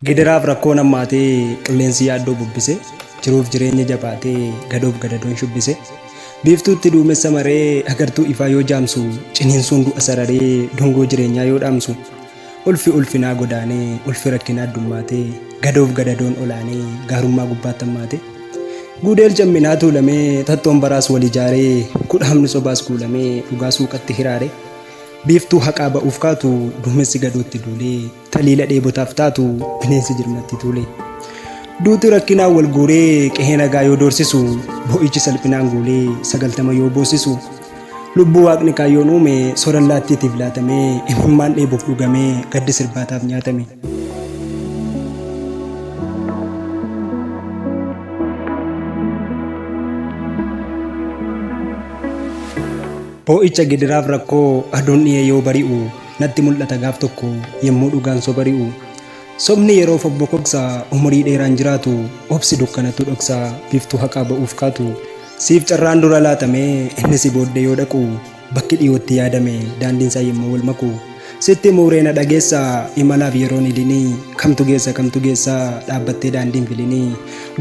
Gidiraaf rakkoon hammaatee qilleensi yaaddoo bubbise, jiruuf jireenyi jabaatee gadoof gadadoon shubbise. Biiftuutti duumessa maree agartuu ifaa yoo jaamsu, ciniinsuun du'a sararee dungoo jireenyaa yoo dhaamsu. Ulfi ulfinaa godaanee ulfi rakkinaa addummaatee gadoof gadadoon olaanee gaarummaa gubbaatti hammaate. Guudeel camminaa tuulamee tattoon baraas wal ijaaree kudhaamni sobaas kuulamee dhugaa suuqatti hiraare. Biiftuu haqaa ba'uuf kaatu duumessi gadootti duulee taliila dheebotaaf taatu bineensi jirmatti tuule. Duuti rakkinaan wal guuree qe'ee nagaa yoo doorsisu boo'ichi salphinaan guulee 90 yoo boosisu. Lubbuu waaqni kaayyoon uume sora allaattiitiif laatamee imimmaan dheebuuf dhugamee gaddi sirbaataaf nyaatame. Boo'icha gidiraaf rakkoo aduun dhiyee yoo bari'u natti mul'ata gaaf tokko yemmuu dhugaan soba ri'u. Sobni yeroof of bokoksa umurii dheeraan jiraatu obsi dukkanatu dhoksa biiftuu haqaa ba'uuf kaatu. Siif carraan dura laatamee inni si booddee yoo dhaqu bakki dhiyootti yaadame daandiinsaa yemmuu wal maku. Sitti muuree na dhageessaa imalaaf yeroon ilinii kamtu geessa kamtu geessaa dhaabbattee daandiin filinii.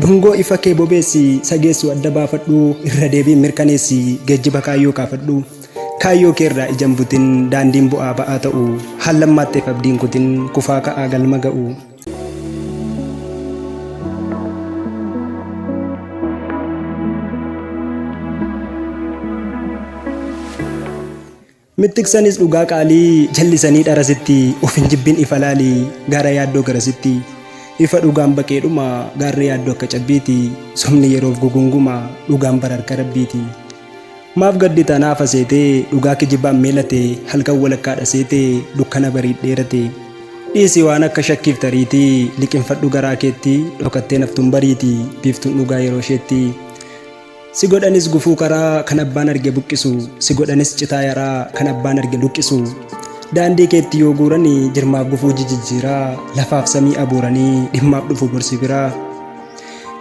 Dungoo ifa kee bobeessi isa geessu adda baafadhu irra deebiin mirkaneessi geejjiba kaayyoo kaafadhu. Kaayyoo kee irraa ija hin butin daandiin bu'aa ba'aa ta'u haallammaatteef abdiin kutin kufaa ka'aa galma ga'u. Mittiksanis dhugaa qaalii jallisanii dhara sitti of hin jibbin ifa laali gaara yaaddoo garasitti ifa dhugaan baqee dhuma gaarri yaaddoo akka cabbiiti sobni yeroof gugunguma dhugaan bara harka rabbiiti. Maaf gaddita naafa seetee dhugaa kijibaan meelate halkan walakkaadha seete dukkana bariit dheerate. Dhiisi waan akka shakkiif tariitii liqimfadhu garaa keetti dhokattee naftuun bariiti biiftuun dhugaa yeroo isheetti. Si godhanis gufuu karaa kan abbaan arge buqqisu si godhanis citaa yaraa kan abbaan arge luqqisu. Daandii keetti yoo guurani jirmaaf gufuu jijijjiiraa lafaaf samii abuuranii dhimmaaf dhufu borsi biraa.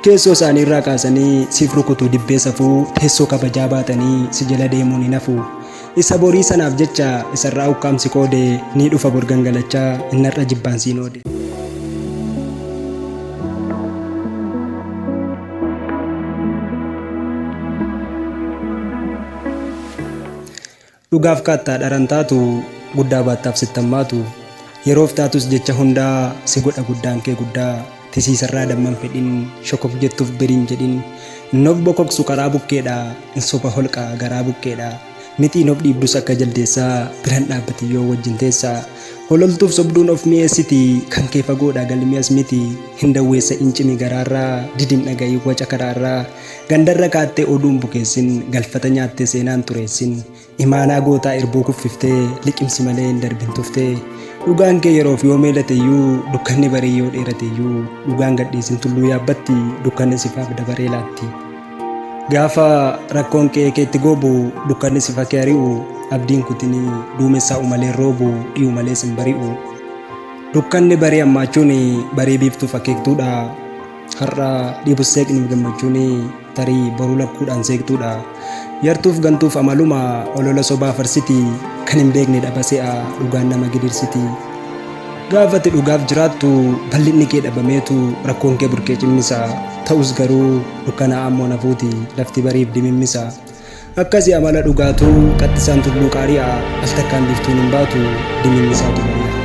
Keessoo isaanii irraa kaasanii siif rukutu dibbee safuu teessoo kabajaa baatanii si jala deemuun hin hafu. Isa borii sanaaf jecha isarraa ukkaamsi koode ni dhufa bor gangalachaa inni har'a jibbaan siin oode. Dhugaaf kaattaa dharan taatu guddaa baattaaf sitti hammaatu yeroof taatus jecha hundaa si godha guddaan kee guddaa tisiisarraa damman fedhin shokok jettuuf biriin jedhin innof bokoksu karaa bukkeedha in soba holqa garaa buqqeedha mixiin of dhiibdus akka jaldeessaa biran dhaabbatin yoo wajjin teessaa hololtuuf sobduun of mi'eessiti kan kee fagoodha galmi as miti hin dawweessa in cimi garaarraa didin dhaga'i waca karaarraa Gandarra kaattee oduu hin bukeessin Galfata nyaattee seenaa hin xureessin Imaanaa gootaa irbuu kuffiftee Liqimsi malee hin darbin tuftee Dhugaan kee yeroof yoo meelateyyuu Dukkanni barii yoo dheerateyyuu Dhugaan gadhiisin tulluu yaabbatti Dukkanni sifaaf dabaree laatti Gaafa rakkoon qe'ee keetti goobu Dukkanni sifa kee ari'u Abdiin kutinii duumessaa'u malee hin roobu Dhi'u malees hin bari'u Dukkanni barii hammaachuun barii biiftuuf akeektuudha. Har'a dhiibus seeqniif gammachuun tarii boruu lakkuudhaan seeqxuudha. Yartuuf gantuuf amaluma olola sobaa farsiti kan hin beekne dhaba se'a dhugaan nama gidirsiti. Gaafa ati dhugaaf jiraattu bal'inni kee dhabameetu rakkoon kee burqee cimmisa. Ta'us garuu dukkanaa'aa immoo nafuuti lafti bariif dimimmisa. Akkasi amala dhugaatu qaxxisaan tulluu qaari'a al takkaan biiftuun hin baatu dimimmisaatu bari'a.